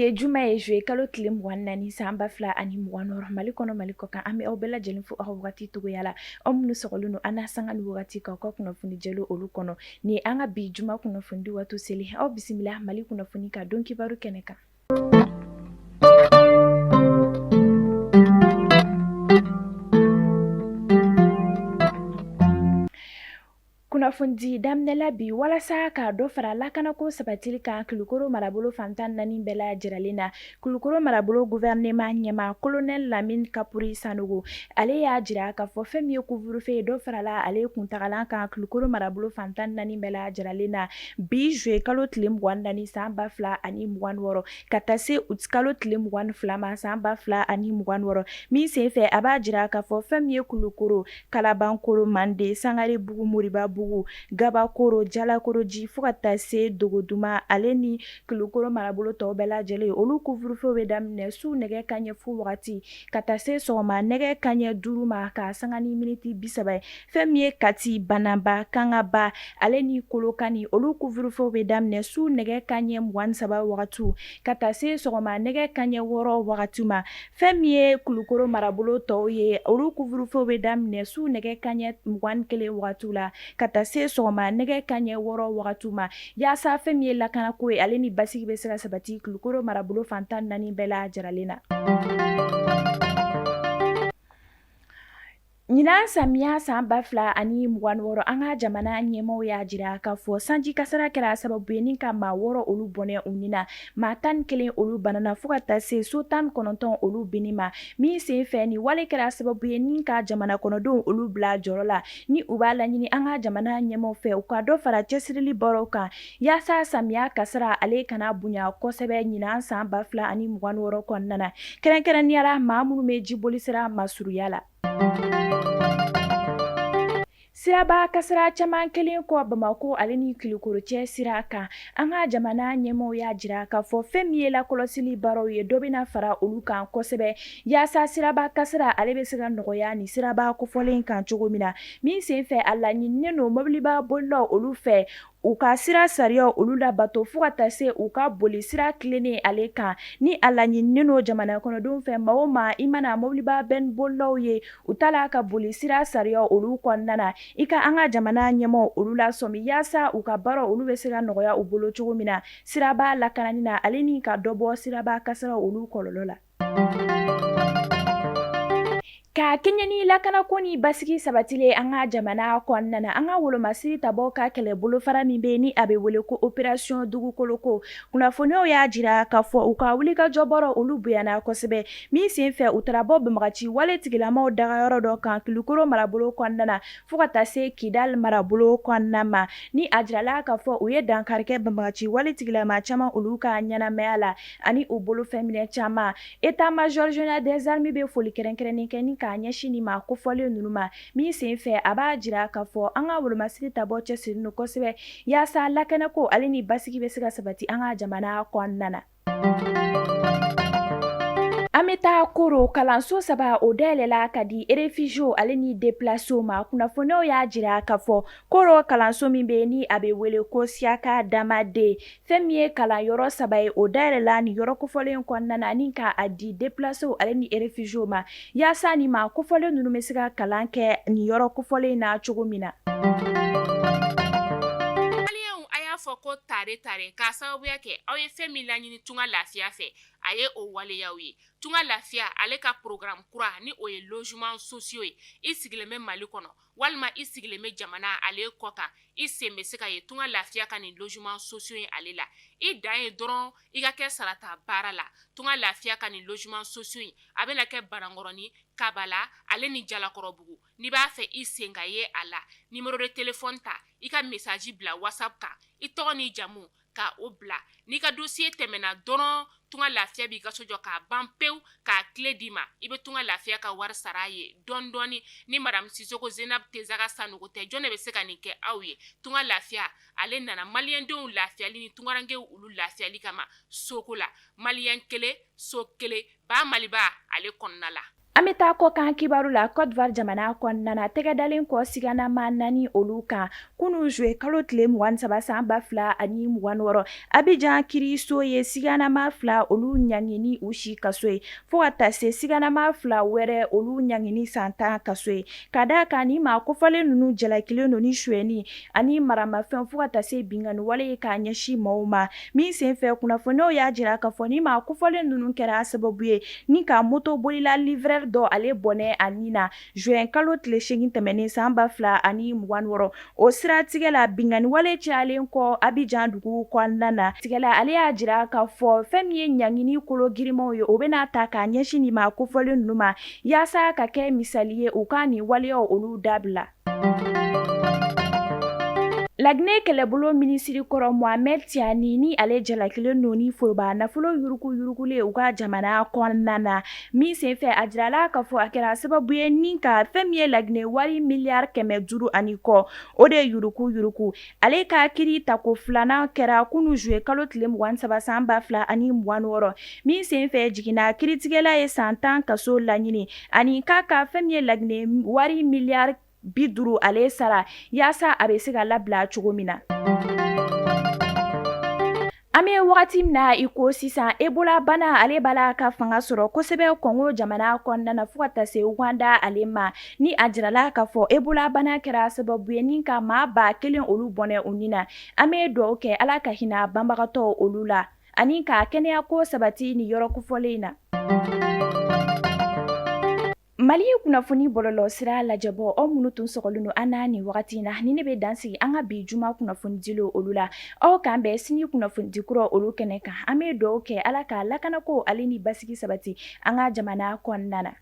Bi ye juma ye, juillet kalo tile 24 san 2026, Mali kɔnɔ, Mali kɔ kan. An bɛ aw bɛɛ lajɛlen fo aw ka wagati cogoya la, aw minnu sɔgɔlen don an na sanga ni wagati k'aw ka kunnafoni jɛlen olu kɔnɔ. Ni an ka bi juma kunnafoni di waati seli, aw bisimila Mali kunnafoni ka don kibaru kɛnɛ kan. Kunnafonidi daminɛ la bi, walasa ka dɔ fara lakanako sabatili kan Kulukoro marabolo fan 14 bɛɛ lajɛlen na, Kulukoro marabolo gouvernement ɲɛmaa Colonel Lamine Kapuri Sanogo, ale y'a jira k'a fɔ fɛn min ye couvre-feu ye, dɔ farala ale kuntagala kan Kulukoro marabolo fan 14 bɛɛ lajɛlen na bi juillet kalo tile 24 san 2026 ka taa se août kalo tile 22 ma san 2026. Min senfɛ, a b'a jira k'a fɔ fɛn min ye Kulukoro, Kalabankoro, Mande, Sangarebugu, Moribabugu, Gabakoro, Jalakoroji fo ka taa se Dogoduma, ale ni Kulukoro marabolo tɔw bɛɛ lajɛlen, olu couvre-feu bɛ daminɛ su nɛgɛ kanɲɛ fu wagati ka taa se sɔgɔma nɛgɛ kanɲɛ 5 ma ka sanga ni miniti 30 ye. Fɛn min ye Kati, Banaba, Kangaba, ale ni Kolokani, olu couvre-feu bɛ daminɛ su nɛgɛ kanɲɛ 23 wagati ka taa se sɔgɔma nɛgɛ kanɲɛ 6 wagati ma. Fɛn min ye Kulukoro marabolo tɔw ye, olu couvre-feu bɛ daminɛ su nɛgɛ kanɲɛ 21 wagati la ka taa se sɔgɔma nɛgɛ kanɲɛ 6 wagati ma, yaasa fɛn min ye lakanako ye, ale ni basigi bɛ se ka sabati Kulukoro marabolo fan 14 bɛɛ lajɛlen na. Ɲinan samiya san 2026, an ka jamana ɲɛmaaw y'a jira k'a fɔ sanji kasara kɛra sababu ye ni ka maa 6 olu bɔnɛ u ni na, maa 11 olu banana, fo ka taa se so 19 olu binni ma. Min senfɛ, ni wale kɛra sababu ye ni ka jamana kɔnɔdenw olu bila jɔrɔ la, ni u b'a laɲini an ka jamana ɲɛmaaw fɛ, u ka dɔ fara cɛsirili baaraw kan yaasa samiya kasara ale kana bonya kosɛbɛ ɲinan san 2026 kɔnɔna na, kɛrɛnkɛrɛnnenya la maa minnu bɛ jiboli sira masurunya la. Siraba kasara caman kɛlen kɔ Bamakɔ ale ni Kulukoro cɛ sira kan, an ka jamana ɲɛmaaw y'a jira k'a fɔ fɛn min ye lakɔlɔsili baaraw ye, dɔ bɛna fara olu kan kosɛbɛ yaasa siraba kasara ale bɛ se ka nɔgɔya ni siraba kofɔlen kan cogo min na. Min senfɛ, a laɲininen don mobiliba bolilaw olu fɛ, u ka sira sariya olu labato fo ka taa se u ka boli sira tilennen ale kan. Ni a laɲininen don jamana kɔnɔdenw fɛ, maa o maa i mana mobiliba bɛn bolilaw ye u ta la ka boli sira sariya olu kɔnɔna na, i ka an ka jamana ɲɛmaaw olu lasɔmi yaasa u ka baara olu bɛ se ka nɔgɔya u bolo cogo min na siraba lakanani na, ale ni ka dɔ bɔ siraba kasara olu kɔlɔlɔ la. Ka kɛɲɛ ni lakanako ni basigi sabatili an ka jamana kɔnɔna na, an ka wolomasiri tabaw ka kɛlɛ bolofara min bɛ ni a bɛ wele ko opération dugukoloko, kunnafoniyaw y'a jira k'a fɔ u ka wulikajɔ baaraw olu bonyana kosɛbɛ. Min senfɛ, u taara bɔ banbagaci wale tigilamaw dagayɔrɔ dɔ kan Kulukoro marabolo kɔnɔna na fo ka taa se Kidali marabolo kɔnɔna ma. Ni a jirala k'a fɔ u ye dankari kɛ banbagaci wale tigilama caman olu ka ɲɛnamaya la ani u bolofɛn minɛ caman. État-major général des armées bɛ foli kɛrɛnkɛrɛnnen kɛ ni k'a ɲɛsin nin maa kofɔlen ninnu ma. Min senfɛ, a b'a jira k'a fɔ an ka wolomasiri tabaw cɛsirilen don kosɛbɛ yaasa lakanako ale ni basigi bɛ se ka sabati an ka jamana kɔnɔna na. An bɛ taa Koro, kalanso 3 o dayɛlɛla ka di réfugiés ale ni déplacés ma. Kunnafoniyaw y'a jira k'a fɔ Koro kalanso min bɛ ni a bɛ wele ko Siyaka Damaden, fɛn min ye kalanyɔrɔ 3 ye, o dayɛlɛla nin yɔrɔ kofɔlen kɔnɔna na ni k'a di déplacés ale ni réfugiés ma, yaasa nin maa kofɔlen ninnu bɛ se ka kalan kɛ nin yɔrɔ kofɔlen na cogo min na. Maliyɛnw, a y'a fɔ ko tare tare k'a sababuya kɛ aw ye fɛn min laɲini Tunga Lafiya fɛ, a ye o waleyaw ye. Tunga Lafiya ale ka programme kura ni o ye logement sociaux ye. I sigilen bɛ Mali kɔnɔ walima i sigilen bɛ jamana ale kɔ kan, i sen bɛ se ka ye Tunga Lafiya ka nin logement sociaux ye ale la. I dan ye dɔrɔn i ka kɛ sarata baara la. Tunga Lafiya ka nin logement sociaux in a bɛna kɛ Banankɔrɔni, Kabala ale ni Jalakɔrɔbugu. N'i b'a fɛ i sen ka ye a la, numéro de téléphone ta, i ka message bila WhatsApp kan, i tɔgɔ n'i jamu ka o bila. N'i ka dossier tɛmɛna dɔrɔn, Tunga Lafiya b'i ka so jɔ k'a ban pewu k'a clé d'i ma. I bɛ Tunga Lafiya ka wari sara a ye dɔɔni dɔɔni. Ni madame Sisoko Zenab Tezaga Sanogo tɛ, jɔn de bɛ se ka nin kɛ aw ye? Tunga Lafiya ale nana maliyɛndenw lafiyali ni tungarankew olu lafiyali kama soko la. Maliyɛn kelen, so kelen, ba Maliba ale kɔnɔna la. An bɛ taa kɔkan kibaru la. Côte d'Ivoire jamana kɔnɔna na, tɛgɛ dalen kɔ siganama 4 olu kan kunun juillet kalo tile 23 san 2026, Abidjan kiiriso ye siganama 2 olu ɲangi ni u si kaso ye, fo ka taa se siganama 2 wɛrɛ olu ɲangi ni san 10 kaso ye, ka da kan ni maa kofɔlen ninnu jalakilen don ni sonyɛni ani maramafɛn, fo ka taa se binkanni wale ye k'a ɲɛsin maaw ma. Min senfɛ, kunnafoniyaw y'a jira k'a fɔ ni maa kofɔlen ninnu kɛra sababu ye ni ka motobolila livreur dɔ ale bɔnɛ a ni na juin kalo tile 8 tɛmɛnen san 2026. O siratigɛ la, binkanni wale cayalen kɔ Abidjan dugu kɔnɔna na, tigɛla ale y'a jira k'a fɔ fɛn min ye ɲangini kolo girinmanw ye, o bɛna ta k'a ɲɛsin nin maa kofɔlen ninnu ma, yaasa ka kɛ misali ye u ka nin waleyaw olu dabila. Laginɛ kɛlɛbolo minisiri kɔrɔ Mohamed Tiani, ni ale jalakilen don ni foroba nafolo yuruku yurukuli ye u ka jamana kɔnɔna na, min senfɛ a jirala k'a fɔ a kɛra sababu ye ni ka fɛn min ye Laginɛ wari miliyari 500 ani kɔ, o de yuruku yuruku. Ale ka kiri tako filanan kɛra kunun juillet kalo tile 23 san 2026, min senfɛ jiginna kiritigɛla ye san 10 kaso laɲini ani k'a ka fɛn min ye Laginɛ wari miliyari 50 ale sara, yaasa a bɛ se ka labila cogo min na. An bɛ wagati min na i ko sisan, Ebola bana ale b'a la ka fanga sɔrɔ kosɛbɛ Kɔngo jamana kɔnɔna na, fo ka taa se Uganda ale ma, ni a jirala k'a fɔ Ebola bana kɛra sababu ye ni ka maa 1000 olu bɔnɛ u ni na. An bɛ dugawu kɛ Ala ka hinɛ banbagatɔw olu la ani ka kɛnɛyako sabati ni yɔrɔ kofɔlen in na. Mali kunnafoni bɔlɔlɔ sira lajɛbɔ, aw minnu tun sɔgɔlen don an na nin wagati in na, ni ne bɛ dan sigi an ka bi juma kunnafonidilenw olu la. Aw k'an bɛn sini kunnafonidi kura olu kɛnɛ kan. An bɛ dugawu kɛ Ala ka lakanako ale ni basigi sabati an ka jamana kɔnɔna na.